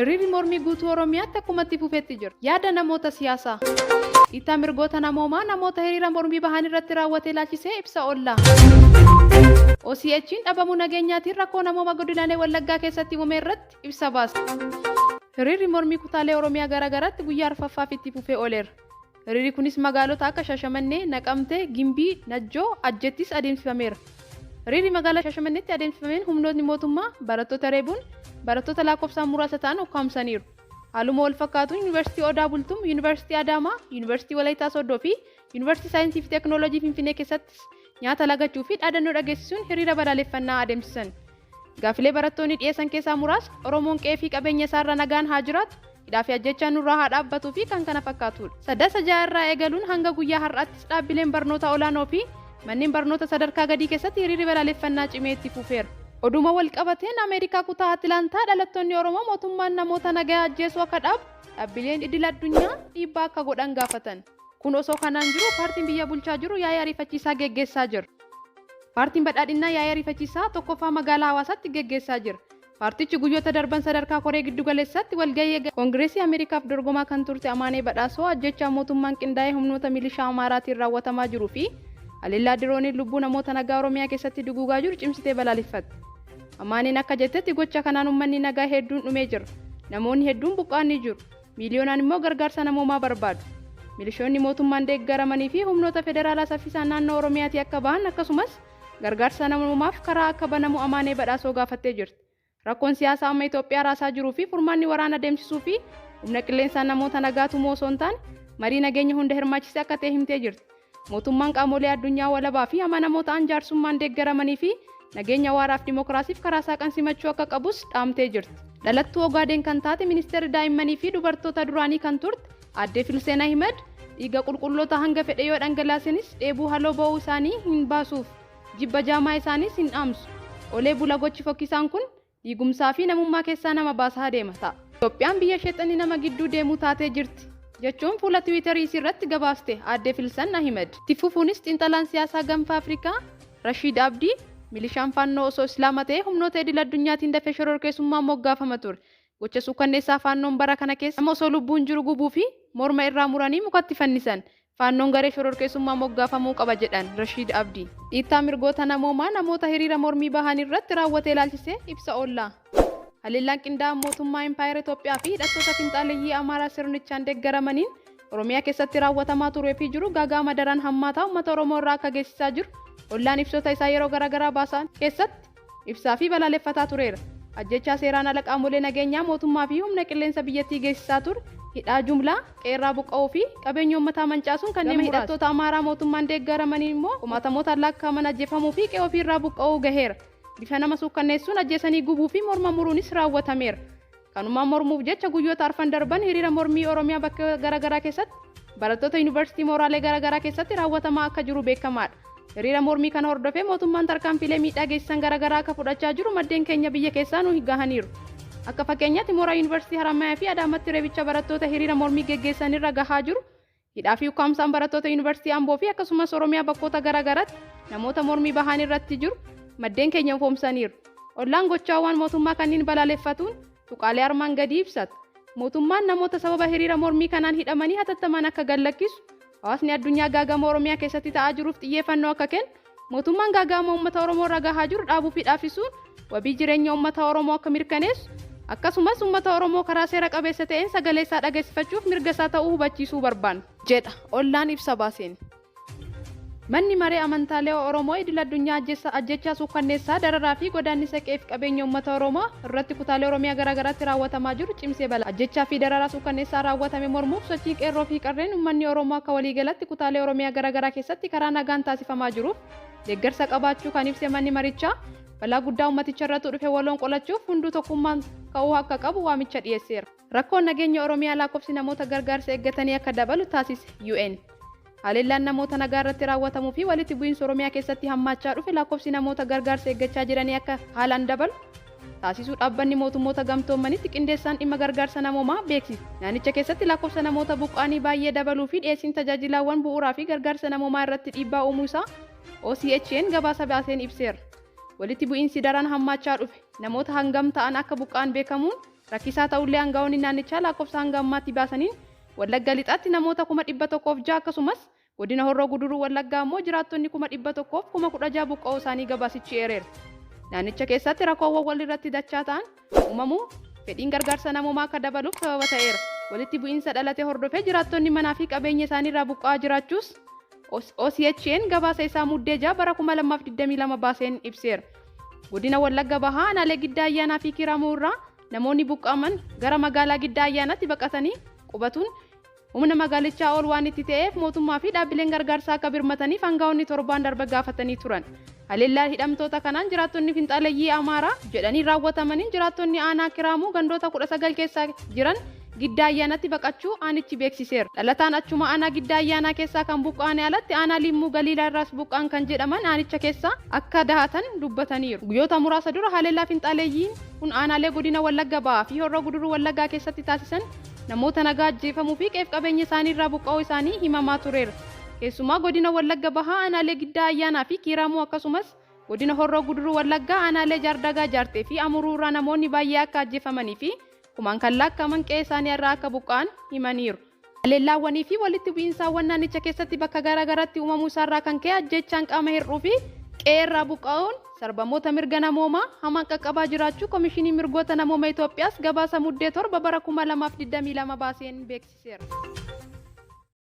Hiriirri mormii guutuu Oromiyaatti akkuma itti fufetti jira. Yaada namoota siyaasaa. Dhiittaa mirgoota namoomaa namoota hiriira mormii bahan irratti raawwate ilaalchisee ibsa ollaa. OCH'n dhabamuu nageenyaatiin rakkoo namooma godinaalee Wallaggaa keessatti uume irratti ibsa baase. Hiriirri mormii kutaalee Oromiyaa garaagaraatti guyyaa arfaffaaf itti fufee ooleera. Hiriirri kunis magaalota akka Shaashamannee, Naqamtee, Gimbii, Najjoo, Ajjeettis adeemsifameera. Hiriirri magaalaa Shaashamanneetti adeemsifameen humnootni mootummaa barattoota reebuun barattoota lakkoofsaan muraasa ta'an ukkaamsaniiru. Haaluma wal fakkaatuun Yuunivarsiitii Odaa Bultum, Yuunivarsiitii Adaamaa, Yuunivarsiitii Walaayittaa Sooddoo fi Yuunivarsiitii Saayinsii fi Teeknooloojii Finfinnee keessattis nyaata lagachuu fi dhaadannoo dhageessisuun hiriira balaaleffannaa adeemsisan. Gaafilee barattoonni dhiyeessan keessaa muraasni Oromoon qe'ee fi qabeenya isaarra nagaan haa jiraatu, hidhaa fi ajjechaan nurraa haa dhaabbatuu fi kan kana fakkaatudha. Sadaasa 6 irraa eegaluun hanga guyyaa har'aattis dhaabbileen barnoota olaanoo fi manneen barnoota sadarkaa gadii keessatti hiriirri balaaleffannaa cimee itti fufeera. Oduma wal qabateen Ameerikaa kutaa Atilaantaa dhalattoonni Oromoo mootummaan namoota nagayaa ajjeesuu akka dhaabu dhaabbileen idil addunyaa dhiibbaa akka godhan gaafatan. Kun osoo kanaan jiru paartiin biyya bulchaa jiru yaa'ii ariifachiisaa geggeessaa jira. Paartiin Badhaadhinnaa yaa'ii ariifachiisaa tokkoffaa magaalaa Hawaasaatti geggeessaa jira. Paartichi guyyoota darban sadarkaa koree giddugaleessaatti walgahii eegale. Koongireesii Ameerikaaf dorgomaa kan turte Amaanee Badhaasoo ajjeechaa mootummaan qindaa'ee humnoota milishaa Amaaraatiin raawwatamaa jiruu fi haleellaa dirooniin lubbuu namoota nagaa Oromiyaa keessatti duguugaa jiru cimsitee balaaleffatte. Amaaneen akka jettetti gocha kanaan uummanni nagaa hedduun dhumee jira. Namoonni hedduun buqqa'anii jiru. Miiliyoonaan immoo gargaarsa namoomaa barbaadu. Milishoonni mootummaan deeggaramanii fi humnoota federaalaa saffisaan naannoo Oromiyaatii akka bahan akkasumas gargaarsa namoomaaf karaa akka banamu Amaanee Badhaasoo gaafattee jirti. Rakkoon siyaasaa amma Itoophiyaa raasaa jiruu fi furmaanni waraana deemsisuu fi humna qilleensaan namoota nagaa tumuu osoo hin taane marii nageenya hunda hirmaachise akka ta'e himtee jirti. Mootummaan qaamolee addunyaa walabaa fi amanamoo ta'an jaarsummaan deeggaramanii fi nageenya waaraaf dimokiraasiif karaa saaqan simachuu akka qabus dhaamtee jirti. Dhalattuu Ogaadeen kan taate ministeerri daa'immanii fi dubartoota duraanii kan turte Aaddee Filseen Ahimed dhiiga qulqulloota hanga fedhe yoo dhangalaasinis dheebuu haloo ba'uu isaanii hin baasuuf jibba jaamaa isaaniis hin dhaamsu. Olee bula gochi fokkisaan kun diigumsaa fi namummaa keessaa nama baasaa deema ta'a. Itoophiyaan biyya sheexanni nama gidduu deemuu taatee jirti jechuun fuula Tiwiitarii isii irratti gabaaste Aaddee Filsan Ahimed. Itti fufuunis xiinxalaan siyaasaa gaanfa Afrikaa Rashiid Abdii milishaan Faannoo osoo Islaama ta'ee humnoota idil addunyaatiin dafee shororkeessummaan moggaafama ture. Gocha suukkanneessaa Faannoon bara kana keessa nama osoo lubbuun jiru gubuu fi morma irraa muranii mukatti fannisan. Faannoon garee shororkeessummaa moggaafamuu qaba jedhan Rashiid Abdii. Dhiittaa mirgoota namoomaa namoota hiriira mormii bahan irratti raawwate ilaalchisee ibsa ollaa. Haleellaan qindaa'aan mootummaa Impaayera Itoophiyaa fi hidhattoota finxaaleyyii Amaaraa sirnichaan deeggaramaniin Oromiyaa keessatti raawwatamaa turee fi jiru gaaga'ama daran hammaataa uummata Oromoo irraa akka geessisaa jiru ollaan ibsoota isaa yeroo garaagaraa baasan keessatti ibsaa fi balaaleffataa tureera. Ajjechaa seeraan ala qaamolee nageenyaa mootummaa fi humna qilleensa biyyattii geessisaa ture, hidhaa jumlaa, qe'eerraa buqqa'uu fi qabeenya uummataa mancaasuun kanneen Gama hidhattoota Amaaraa mootummaan deeggaramaniin immoo kumaatamootaan lakkaa'aman ajjeefamuu fi qe'ee ofiirraa buqqa'uu gaheera. Bifa nama suukkanneessuun ajjeesanii gubuu fi morma muruunis raawwatameera. Kanumaan mormuuf jecha guyyoota arfan darban hiriira mormii Oromiyaa bakka garaagaraa keessatti barattoota yuunivarsiitii mooraalee garaagaraa keessatti raawwatamaa akka jiru beekamaadha. Hiriira mormii kana hordofee mootummaan tarkaanfiilee miidhaa geessisan garaagaraa akka fudhachaa jiru maddeen keenya biyya keessaa nu gahaniiru. Akka fakkeenyaatti mooraa yuunivarsiitii Haramaayaa fi Adaamaatti reebicha barattoota hiriira mormii geggeessanirra gahaa jiru, hidhaa fi ukkaamsaan barattoota yuunivarsiitii Amboo fi akkasumas Oromiyaa bakkoota garaagaraatti namoota mormii bahan irratti jiru maddeen keenya ifoomsaniiru. Ollaan gochaawwan mootummaa kanneen balaaleffatuun tuqaalee armaan gadii ibsata. Mootummaan namoota sababa hiriira mormii kanaan hidhamanii hatattamaan akka gad lakkisu, hawaasni addunyaa gaagama Oromiyaa keessatti ta'aa jiruuf xiyyeeffannoo akka kennu, mootummaan gaagama uummata Oromoo irra gahaa jiru dhaabuu fi dhaabsisuun wabii jireenya uummata Oromoo akka mirkaneessu, akkasumas uummata Oromoo karaa seera qabeessa ta'een sagalee isaa dhageessifachuuf mirga isaa ta'uu hubachiisuu barbaanna. Jedha ollaan ibsa baaseen. Manni maree amantaalee Oromoo idil addunyaa ajjechaa suukkanneessaa dararaa fi godaannisa qe'ee fi qabeenya uummata Oromoo irratti kutaalee Oromiyaa garaagaraatti raawwatamaa jiru cimsee bala. Ajjechaa fi dararaa suukkanneessaa raawwatame mormuuf sochii qeerroo fi qarreen uummanni Oromoo akka waliigalatti kutaalee Oromiyaa garaagaraa keessatti karaa nagaan taasifamaa jiruuf deeggarsa qabaachuu kan ibse manni marichaa balaa guddaa uummaticha irratti dhufe waloon qolachuuf hunduu tokkummaan ka'uu akka qabu waamicha dhiyeesseera. Rakkoon nageenya Oromiyaa lakkoofsi namoota gargaarsa eeggatanii akka dabalu taasise UN. Haleellaan namoota nagaa irratti raawwatamuu fi walitti bu'iinsa Oromiyaa keessatti hammaachaa dhufe lakkoofsi namoota gargaarsa eeggachaa jiranii akka haalaan dabalu taasisuu dhaabbanni mootummoota gamtoomanitti qindeessaan dhimma gargaarsa namoomaa beeksise. Naannicha keessatti lakkoofsa namoota buqqa'anii baay'ee dabaluu fi dhiyeessiin tajaajilaawwan bu'uuraa fi gargaarsa namoomaa irratti dhiibbaa uumuu isaa OCHN gabaasa baaseen ibseera. Walitti bu'iinsi daran hammaachaa dhufe namoota hangam ta'an akka buqqa'an beekamuun rakkisaa ta'ullee aangaa'onni naannichaa lakkoofsa hanga ammaatti baasaniin Wallagga Lixaatti namoota 106,000 akkasumas godina Horroo Guduruu Wallaggaa immoo jiraattonni 116,000 buqqa'uu isaanii gabaasichi eereera. Naannicha keessatti rakkoowwan walirratti dachaa ta'an uumamuu fedhiin gargaarsa namoomaa akka dabaluuf sababa ta'eera. Walitti bu'iinsa dhalate hordofee jiraattonni manaa fi qabeenya isaaniirraa buqqa'aa jiraachuus OCHA'n gabaasa isaa Muddee 6 bara 2022 baaseen ibseera. Godina Wallagga Bahaa aanaalee Giddaa Ayyaanaa fi Kiiramuu irraa namoonni buqqa'aman gara magaalaa Giddaa Ayyaanaatti baqatanii qubatuun humna magaalichaa ol waan itti ta'eef mootummaa fi dhaabbileen gargaarsaa akka birmataniif aangaa'onni torbaan darbe gaafatanii turan. Haleellaa hidhamtoota kanaan jiraattonni finxaaleyyii Amaaraa jedhanii raawwatamaniin jiraattonni aanaa Kiraamuu gandoota 19 keessa jiran Giddaa Ayyaanatti baqachuu aanichi beeksiseera. Dhalataan achuma aanaa Giddaa Ayyaanaa keessaa kan buqqa'anii alatti aanaa Limmuu Galiilaa irraas buqqa'an kan jedhaman aanicha keessa akka dahatan dubbataniiru. Guyyoota muraasa dura haleellaa finxaaleeyyiin kun aanaalee godina Wallagga Ba'aa fi Horroo Guduruu Wallaggaa keessatti taasisan namoota nagaa ajjeefamuu fi qe'eef qabeenya isaanii irraa buqqa'uu isaanii himamaa tureera. Keessumaa godina Wallagga Bahaa aanaalee Giddaa Ayyaanaa fi Kiiramuu akkasumas godina Horroo Guduruu Wallaggaa aanaalee Jaardagaa Jaartee fi Amuruu irraa namoonni baay'ee akka ajjeefamanii fi kumaan kan lakkaa'aman qe'ee isaanii irraa akka buqqa'an himaniiru. Haleellaawwanii fi walitti bu'iinsaawwan naannicha keessatti bakka garaa garaatti uumamuu isaarraa kan ka'e ajjeechaan qaama hir'uu fi qe'ee irraa buqqa'uun sarbamoota mirga namoomaa hamaan qaqqabaa jiraachuu Komishinii Mirgoota Namooma Itoophiyaas gabaasa Muddee 7 bara 2022 baaseen beeksiseera.